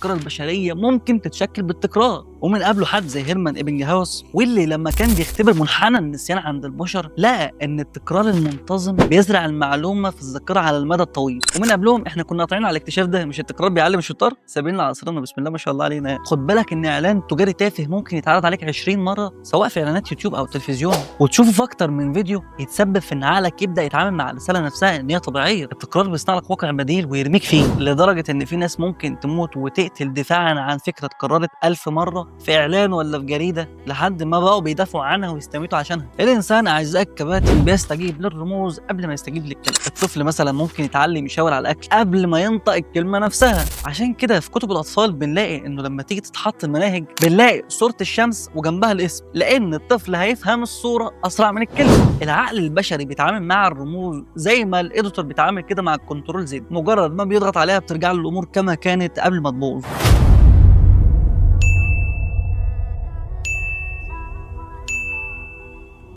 البشرية ممكن تتشكل بالتكرار. ومن قبله حد زي هيرمان إبنجهاوس، واللي لما كان بيختبر منحنى النسيان عند البشر لقى ان التكرار المنتظم بيزرع المعلومة في الذاكرة على المدى الطويل. ومن قبلهم احنا كنا قاطعين على الاكتشاف ده، مش التكرار بيعلم الشطار، سابقين لعصرنا بسم الله ما شاء الله علينا. خد بالك ان اعلان تجاري تافه ممكن يتعرض عليك 20 مرة سواء في اعلانات يوتيوب او تلفزيون، وتشوفه في اكتر من فيديو، يتسبب في ان عقلك يبدا يتعامل مع الرسالة نفسها ان هي طبيعية. التكرار بيصنع لك واقع بديل ويرميك فيه، لدرجة ان في ناس ممكن تموت وتقتل دفاعا عن فكرة اتكررت 1000 مرة في اعلان ولا في جريدة، لحد ما بقوا بيدافعوا عنها ويستميتوا عشانها. الانسان اعزائي الكباتن بيستجيب للرموز قبل ما يستجيب للكلام. الطفل مثلا ممكن يتعلم يشاور على الاكل قبل ما ينطق الكلمة نفسها. عشان كده في كتب الاطفال بنلاقي انه لما تيجي تتحط المناهج بنلاقي صوره الشمس وجنبها الاسم، لان الطفل هيفهم الصورة اسرع من الكلمة. العقل البشري بيتعامل مع الرموز زي ما ال editor بيتعامل كده مع ال control Z، مجرد ما بيضغط عليها بترجع له الامور كما كانت قبل ما تبوظ.